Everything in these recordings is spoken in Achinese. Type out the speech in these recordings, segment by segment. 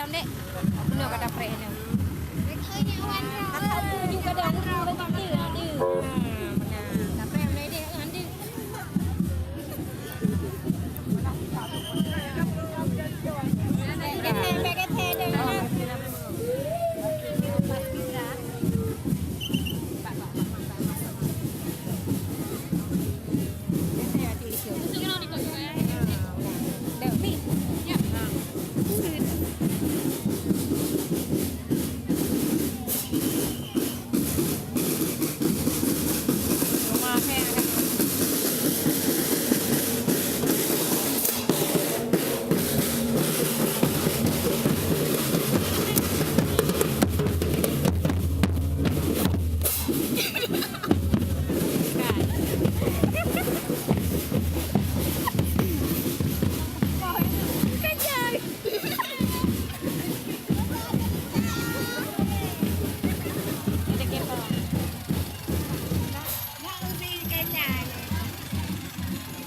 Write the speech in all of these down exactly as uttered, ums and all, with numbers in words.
Dek, bunoe ka tapreh nyoe. Kakak tu juga ada, ada, ada.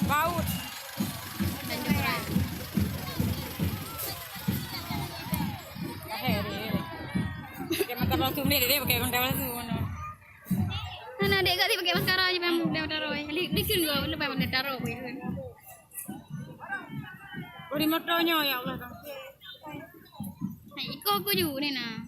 Baut. Pakai masker palsu ni, dia pakai masker palsu mana? Mana dek kat pakai maskara je, bang, dah taruh. Li, li kun gua, lepas mana taruh pun. Oh, di motor nyoe, ya Allah. Hai, iko aku ju ni nah.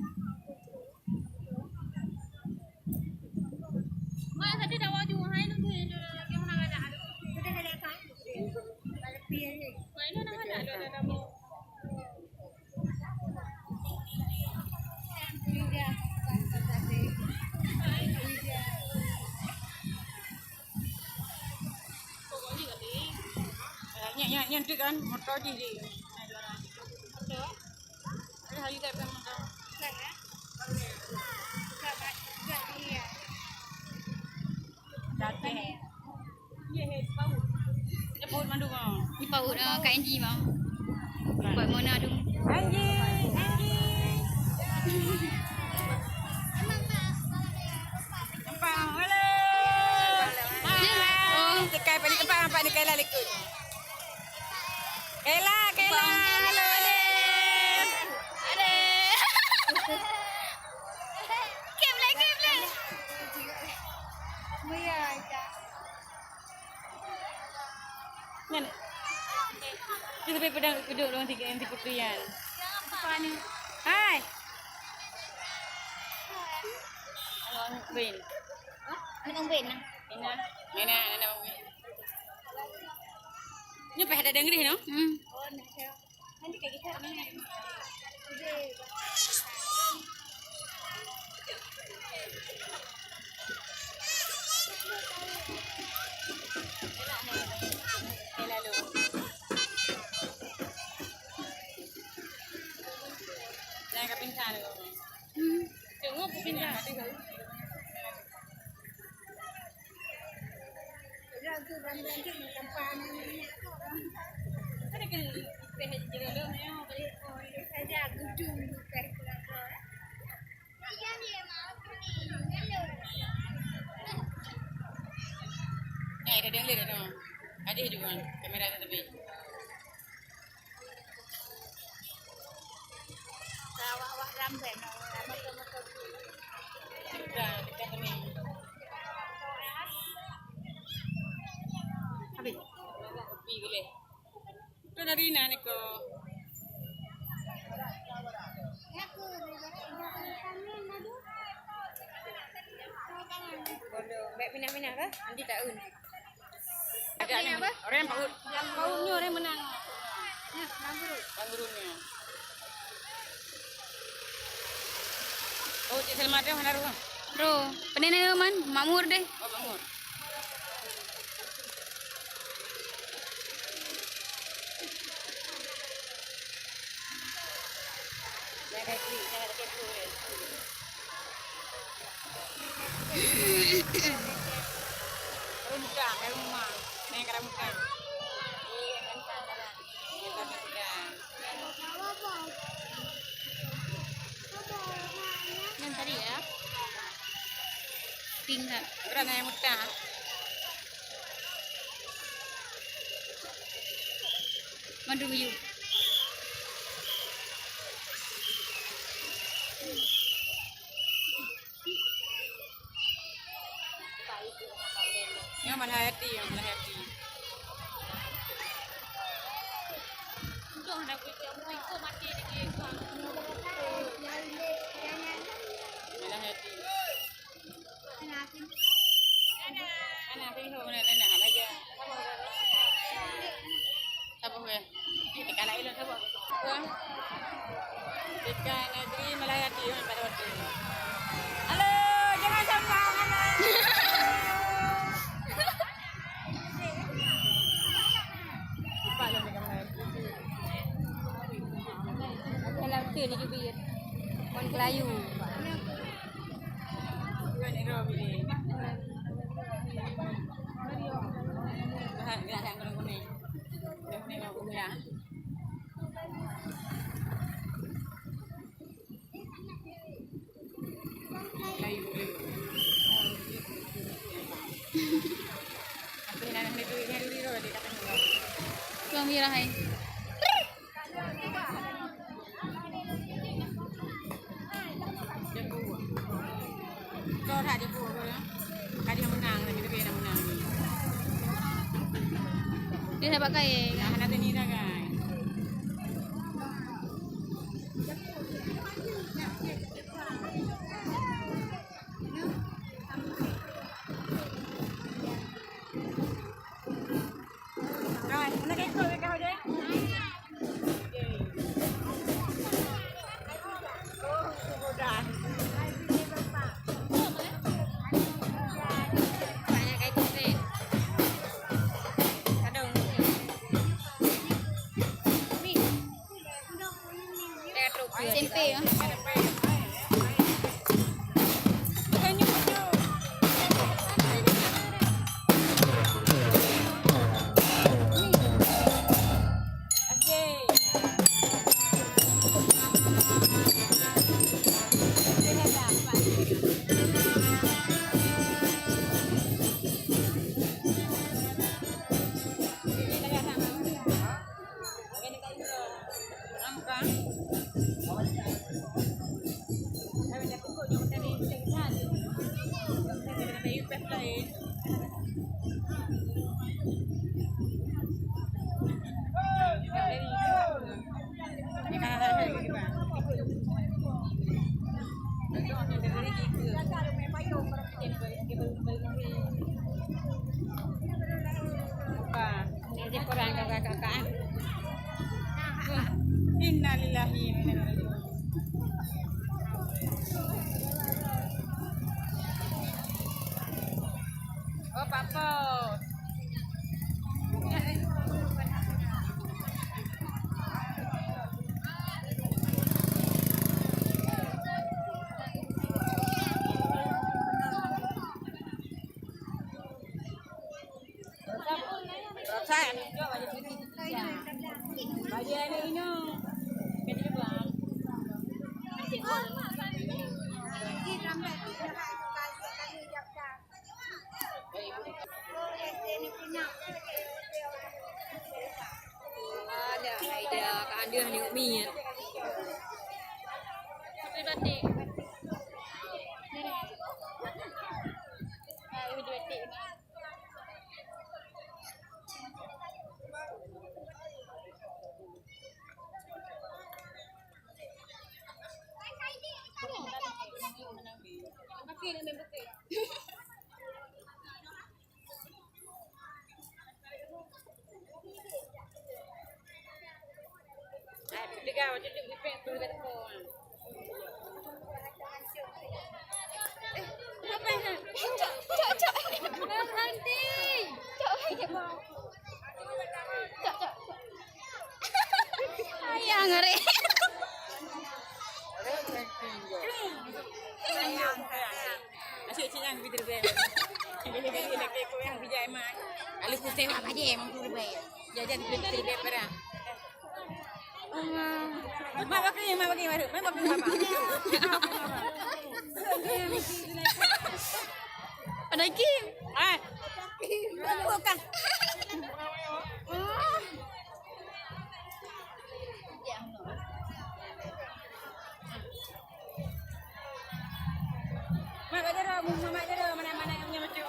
Nyan, nyan, nyan tu kan, motor jih di. Ada hari tak pernah makan. Dia paut mandum ah. Di paut ah, kat N G bang. Buat mona tu. N G, N G. Nampak, halo. Hai. Oh. Tekai pada tempat nampak ni Kayla likut. Kayla, Kayla. Halo. Aduh. Kem lagi, kem lagi. Nyan. Kita pergi pedang kedua orang tiga yang tipu tu yan. Hai. Abang Bin. Hah? Abang Bin lah. Ina. Ina, Ina Bin. Ni payah ada dengerin, no? Hmm. Jangan kapinsan. Tengok kapinsan. Nyan, dah dengar dah tu. Ada juga kamera tu tapi. Awak-awak ramai nak, nak motor-motor tu. Dekat, dekat ni. Habis. Kopi boleh. Tu dari Ina ni ko. Baik pindah-pindah ke? Nanti tak un. Ada ni, orang yang paut. Yang paut ni orang menang. Nah, bang guru. Bang guru ni. Oh, Cik Salma tu mana rumah? Bro, pening ni man, makmur deh. Oh, makmur. Jangan klik, jangan klik dulu deh. Rendang, rendang. Neng ka rendang. Neng ka rendang. Nyan tadi ya. Tinggal. Berat nang yang mutah. Mandum you. Melahati, ya, melahati. Udah, nak ikut, ikut mati lagi. Melahati. Anak, anak, anak, anak, anak, anak. Saboh weh. Ikan ilok saboh. Ikan negeri Melahati, pada waktu. Halo, jangan sampah, halo. Lupa lah mereka Melahati. Dalam tu ni jubir. Wan Kelayu. Ikan negeri. Bahan gerak dan gunung-gunung. Tuang mirah hai. Dia sahabat kaya. Nah, hana teunie sagai. Tempe, ya. Jadi kurang kakak-kakak. Innalillahi wa inna ilaihi raji'un. Oh, papa. Ada, ada, ka andeuh ni, Umi. Tapi batik. Sayang, Rek. Asyik cik nyang bidri bèk. Lagi-lagi lagi aku nyang bijak emang. Lalu ku tengok aja emang tu bèk. Jajan bidri bèk barang. Mak bagi, mak bagi, mak bagi, mak bagi. Ada Kim. Ah. Bukan. Mak bak jaroe, mak bak jaroe, mana-mana nyang macam.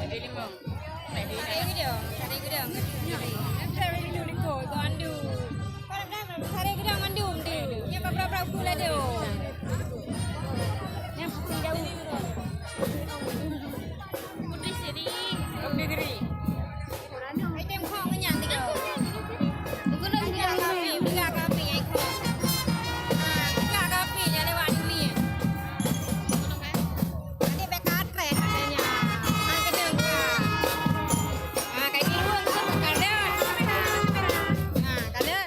Tadi limong. Tadi limong. Tadi limong. Tadi limong. Tadi limong. Tadi limong. Tadi limong. Tadi limong. Nyan ka bra-bra uku ladôm. Nyan putih daun. Putih siri. Putih siri. Ai tem khong nyan tiga. Bukan dah tiga kapi, tiga kapi ai khong. Ha, tiga kapi nyan lewat dunia. Adik beka atrek katanya. Ha, kena ka. Ha, kai timun tu ka dah. Ha, ka dah.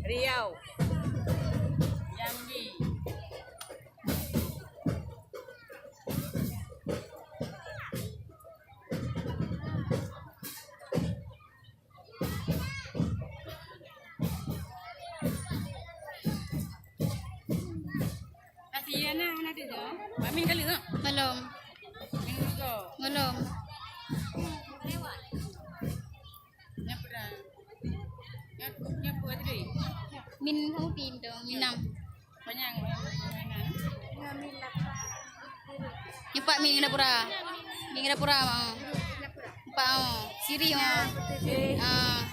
Riau. Jambi. Nasi ya na, na tu jo. Mamin kali tu. Belum. Minum tu. Belum. Nyapu dah. Nyapu, nyapu aja deh. Min hau tim dong, minam. Panyang. Nyepak mi ngon dapura. Mi ngon dapura, oh. Empat, oh. Siri, oh. Ah.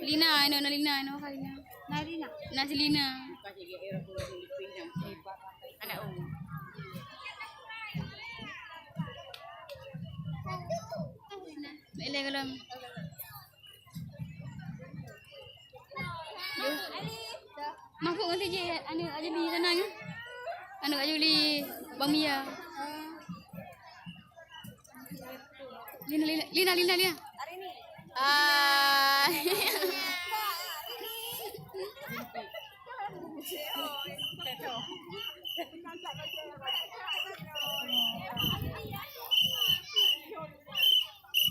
Lina, eno, na Lina, eno ka Lina. Na Lina. Na si Lina. Anak u. Ilé golom. Masuk nanti je, anu, aju li tanang. Anu, aju li bamia. Lina, Lina, Lina, Lina, Lina. Ah.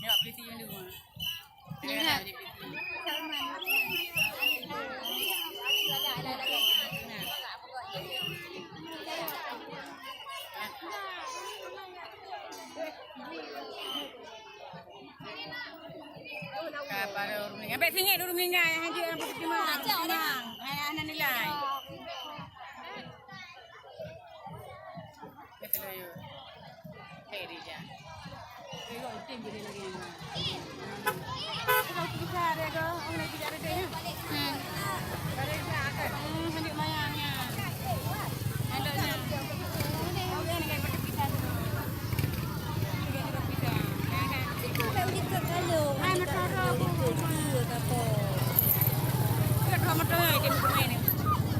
Tengok Priti dulu. Lihat. Ka baru ureueng. Ambek singit ureueng tinggai, hai, hai, hai, hai, nilai.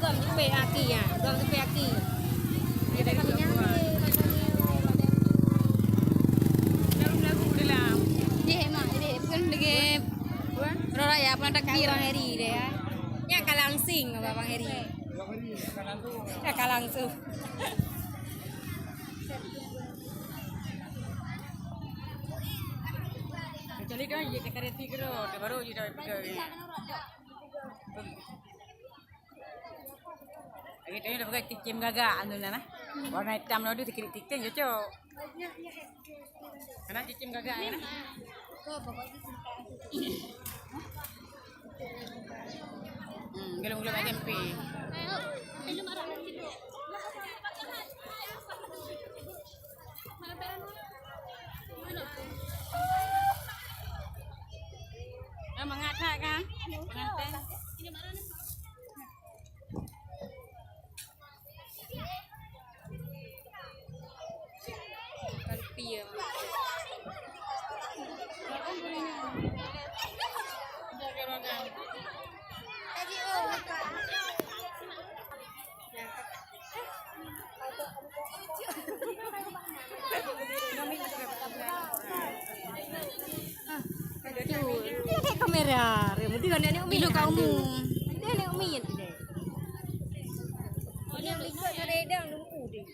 Gom tupék aki, ya. Gom tupék aki. Deh, mak, deh, bukan lagi. Raya, bukan takbir. Bang Heri deh, ya. Ya, ka langsing, Bang Heri. Ya, ka langsung. Kecuali kan, ya, kita reti ke, baru je dah pegang. Kita ni dah pakai cicim gagak anu lah nah. Warna hitam laju sikit titing cocok. Karena cicim gagak ya nah. Hmm, gelung-gelung S M P. Ah, mangat that kan? Pengantin. Kalpi ya. Ada kamera, dia mesti ada aneuk umi. Ilu kau mu. Dia aneuk umi. Dia likot ada edang nunggu dia.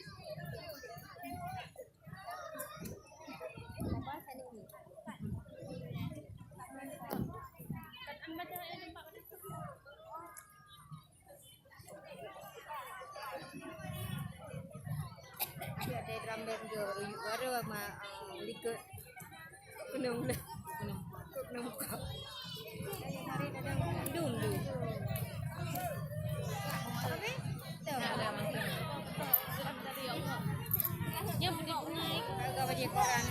Ada drum band juga baru, baru sama, ah, likot. Kena mula. Kena muka. Dum, dum. Agak baju koran.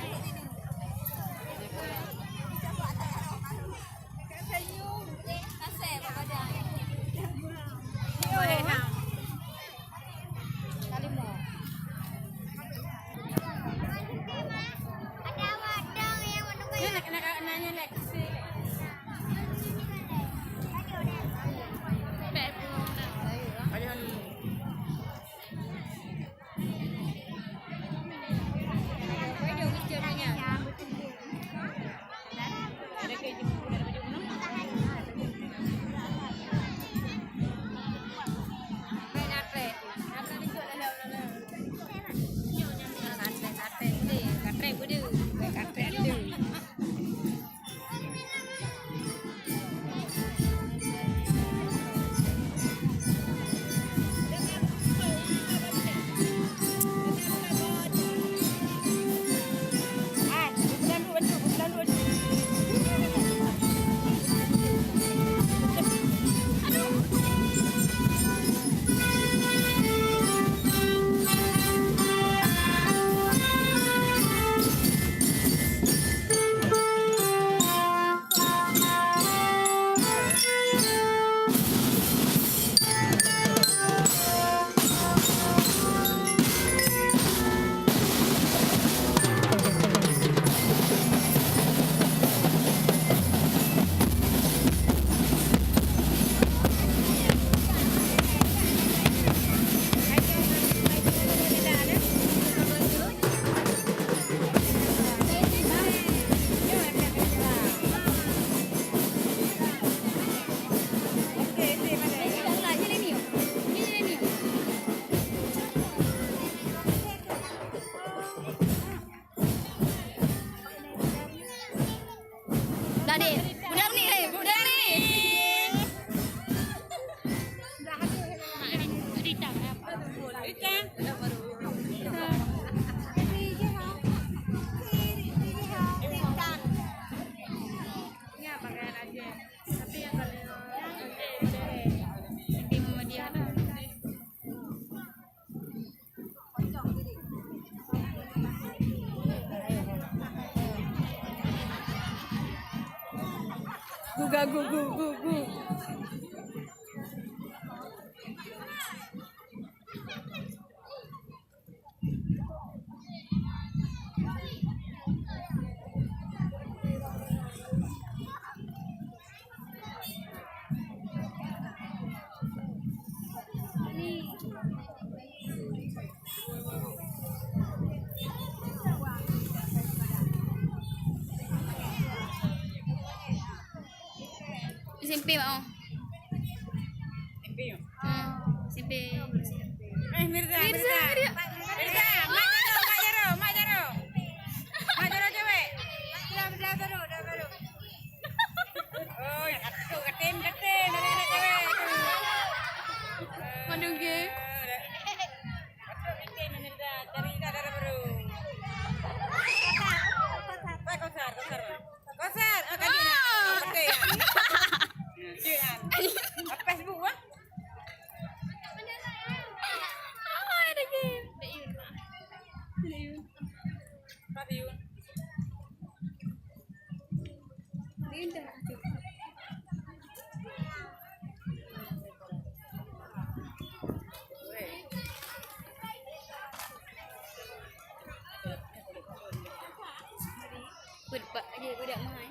Dah, Dek. Budak ni, eh, budak ni. Rita. Rita. Ini apa, kayak aja. Tapi yang kalau, eh, eh, eh, di Muhammadiyah tu. Gu, ga, gu, gu, gu, gu. S M P, Mak, oh. S M P, ya? Hmm, S M P. Eh, Mirza, Mirza, Mirza. Mirza. Mirza, mak jaroe, mak jaroe, mak jaroe. Mak jaroe cewek. Dah, dah baru, dah baru. Oh, yang kata tu, katem, katem, dari anak cewek tu. Mandung ke? Peuet bak aja budak mahai.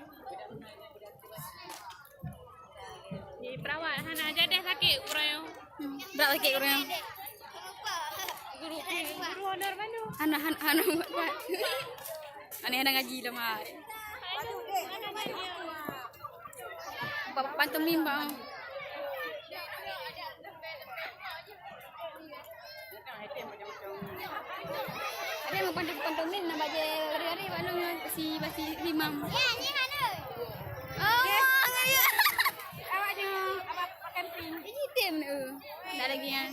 Ni perawat hana jadi sakit kurang. Hmm, brat sakit kurang. Guru, guru honor mana? Hana, hana, hana buat. Aneh hana ngaji dah mai. Pa-, pantomim bang. Ada yang pantomim, pantomim nak baca hari-hari, mana si basi imam. Ya, ni mana? Oh, ngeri. Awak ni, awak makan pink. Ini tim tu. Tak lagi yang.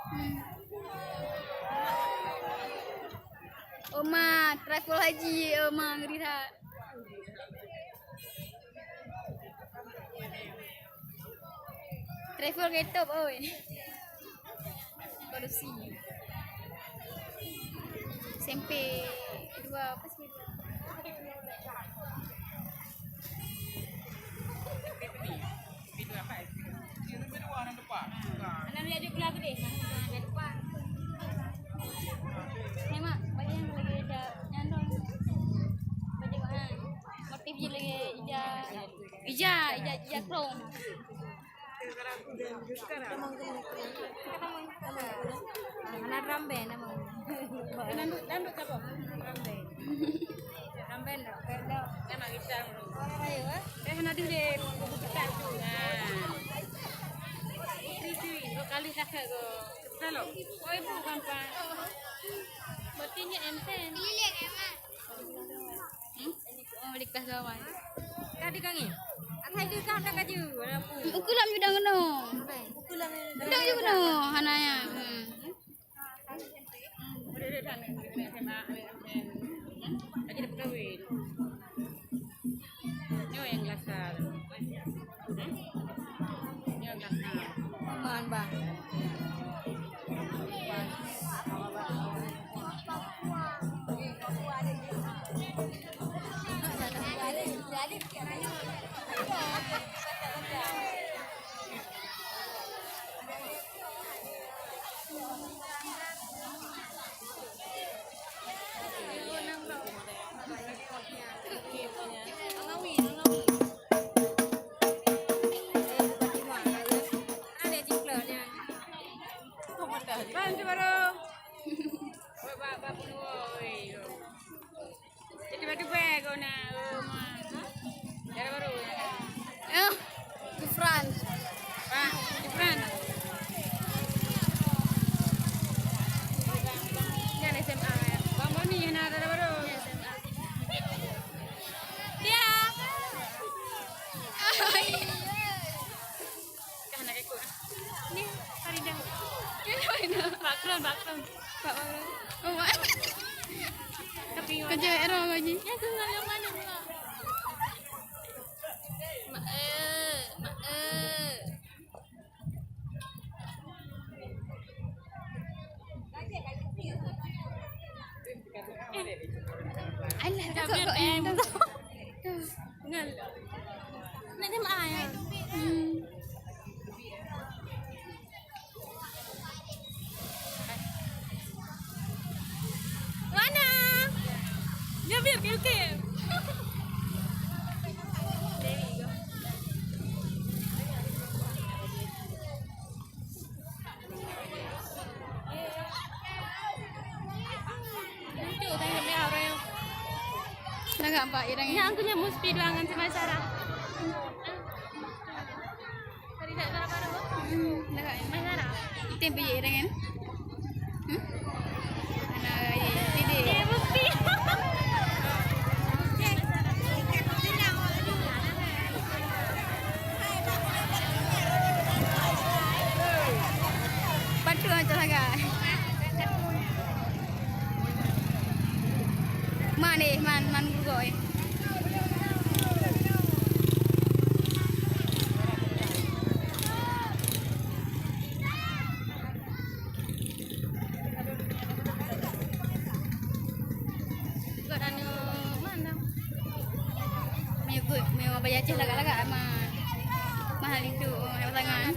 Hmm. Oma, travel haji, Oma, ngeri that. Travel ke top, oi. Korupsi. S M P dua apa sih? Anak lihat je pula gede. Ni, Mak, baju yang lagi ada nyandong. Baju, ha. Motif je lagi ija. Ija, ija, ija krong. Hana drum band nama. Dandut, dandut apa? Drum band. Drum band dah. Kan nak gitar. Ayo, eh. Eh, hana deh, deh. Gitar tu. Nah. Putri tu, dua kali cakap ke. Betul. Oh, ibu gampang. Berarti ni enten. Hmm? Oh, di kelas gawai. Ka di kang ni? Asai di kang tak kaju, walaupun. Uku lam bidang kena. Uku lam bidang kena, hana ya. Hmm. Lagi dapat kahwin. Nyoe nyang glasal. Hmm? Nyoe glasal. Aman, Bang. Bantu baru. Woi, bak, bak, woi. Jadi batu bag kau nak, oh, ma. Cara baru. Eh, Gufran. Pak, Gufran. Jangan S M A ya. Bang Boni yang nak ada baru. Ya, S M A. Dia. Kah nak ikut? Ni Faridah. Ni Faridah. Pak Kron, Pak Kron. Pak Kron. Oh, Mak. Tapi kerja era lagi. Ya, tu nak yang mana pula? Mak, eh, mak, eh. Alah, takut kok yang tu. Ngal. Nak jemaah ya? Hmm. Mana? Jabir, Kilkil. Dah agak empat orang. Yang aku nyamuk speed banget sama Sarah. Tadi tak Sarah baru. Hmm, dah agak. Mai Sarah. Item biji orang kan? Hmm? Anak raya. Tidak. Eh, bukti. Bantu macam sangat. Man eh, man, man guruk eh. Aceh lagak-lagak mah. Mahal itu, mahal sangat.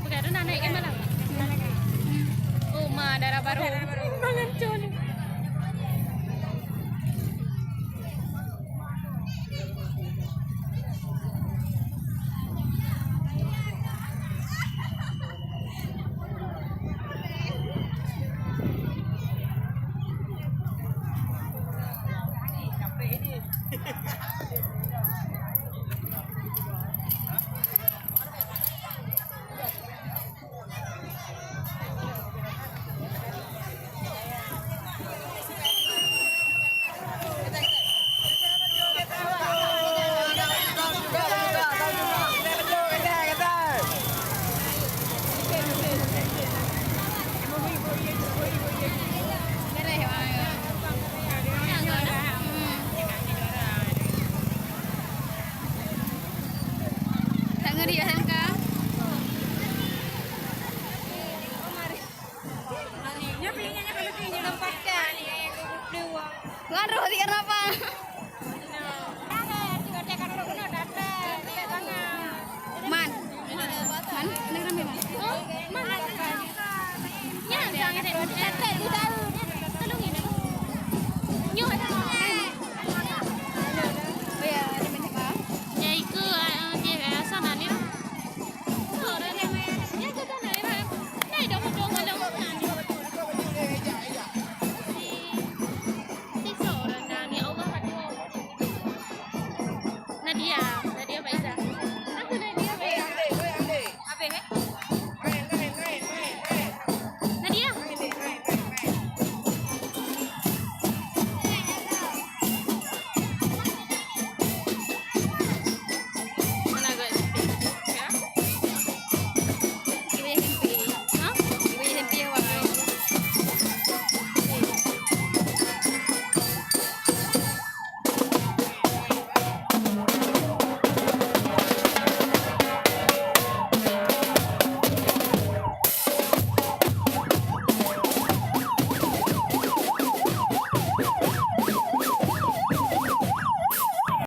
Bukan, tu nak naik ke mana? Oh, ma, darah baru. Mangan cun. Tak ngeri, Asalka. Lalu di kenapa? Man. Man, negara mana? Man. Ya, jangan.